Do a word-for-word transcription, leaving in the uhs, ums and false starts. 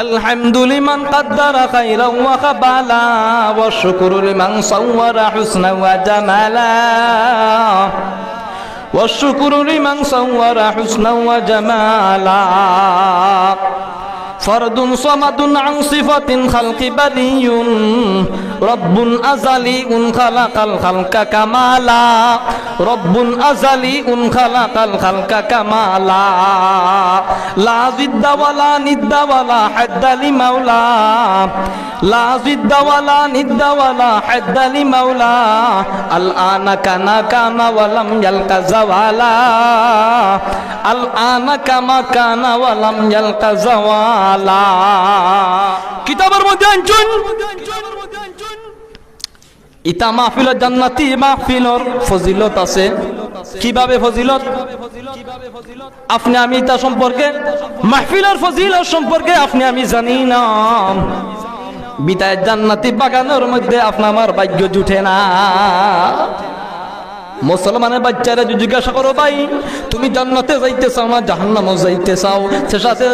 الحمد لمن قدر خيرا وخبالا، والشكر لمن صور حسنا وجمالا، والشكر لمن صور حسنا وجمالا. فرد صمد عن صفة الخلق بري، رب أزلي خلق الخلق كمالا، رب أزلي خلق الخلق كمالا. لا ضد ولا ند ولا حد لمولاه، لا ضد ولا ند ولا حد لمولاه. الآن كان كان ولم يلق زوالا، الآن كما كان ولم يلق زوالا. কিতাবর মধ্যে আনছইন, ইতা মাহফিলর, জান্নাতি মাহফিলর ফজিলত আছে। কিভাবে ফজিলত? আপনে আমি ইতা সম্পর্কে, মাহফিলর ফজিলত সম্পর্কে আপনে আমি জানি না। বিদায় জান্নাতি বাগানর মধ্যে আপনে আমার ভাগ্য জুটে না। মুসলমানর বাইচ্চারে যদি জিজ্ঞাসা করো, "ভাই, তুমি জান্নাতে যাইতে চাও না জাহান্নামো যাইতে চাও?" সে সাথে